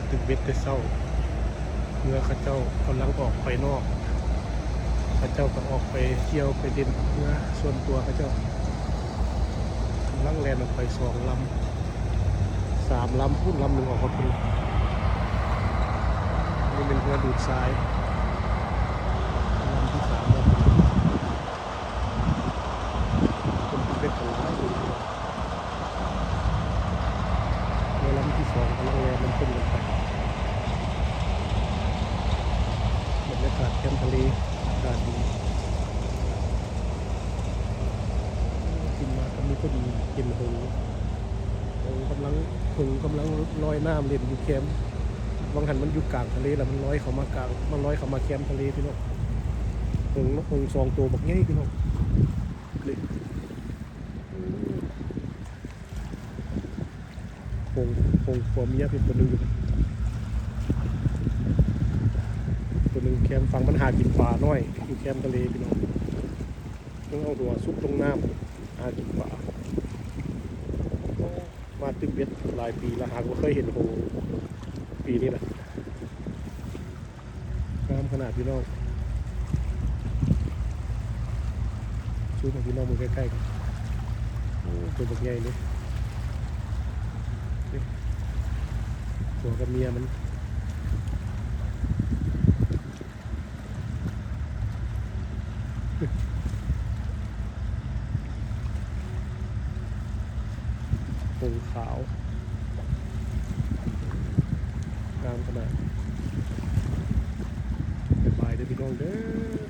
ຕຶກເບັດແຕ່ເຊົ້າ ເຮືອເຂົາເຈົ້າກຳລັງອອກໄປນອກ ເຂົາເຈົ້າກໍອອກໄປທ່ຽວໄປຫຼິ້ນເຮືອສ່ວນຕົວເຂົາເຈົ້າ ກຳລັງແລ່ນອອກໄປສອງລຳ ສາມລຳ ພຸ້ນລຳໜຶ່ງອອກມາພຸ້ນ ນີ້ແມ່ນເຮືອດູດຊາຍ ລຳທີສາມແລ້ວ ຄົນເກັບເບັດກໍຫຼາຍຢູ່ ເຮືອລຳທີສອງກຳລັງແລ່ນນຳກຸ່ມກັນໄປ ບັນຍາກາດແຄມທະເລ ອາກາດດີ ຂຶ້ນມາກໍມີພໍດີເຫັນຫົງ ຫົງກຳລັງ ຫົງກຳລັງລອຍນ້ຳຫຼິ້ນຢູ່ແຄມ ວ່າງຫັ້ນມັນຢູ່ກາງທະເລ ແລ້ວມັນລອຍເຂົ້າມາກາງ ມັນລອຍເຂົ້າມາແຄມທະເລພີ່ນ້ອງ ຫົງ ຫົງສອງໂຕບັກໃຫຍ່ພີ່ນ້ອງ ນີ້ ຫົງ ຫົງຜົວເມຍເປັນຕົວໜຶ່ງຢູ່ ຕົວໜຶ່ງແຄມຝັ່ງ ມັນຫາກິນປານ້ອຍຢູ່ແຄມທະເລພີ່ນ້ອງ ເພິ່ນເອົາຫົວຊຸກລົງນ້ຳຫາກິນປາ ມາຕຶກເບັດຫຼາຍປີແລ້ວ ຫາກບໍ່ເຄີຍເຫັນຫົງປີນີ້ລະ ງາມຂະໜາດພີ່ນ້ອງ ຊູມໃຫ້ພີ່ນ້ອງເບິ່ງໃກ້ໆ ໂອ້ ຕົວບັກໃຫຍ່ເດ້ ຕົວກັບເມຍມັນ ຫົງຂາວ ງາມຂະໜາດ ບາຍບາຍເດີພີ່ນ້ອງເດີ.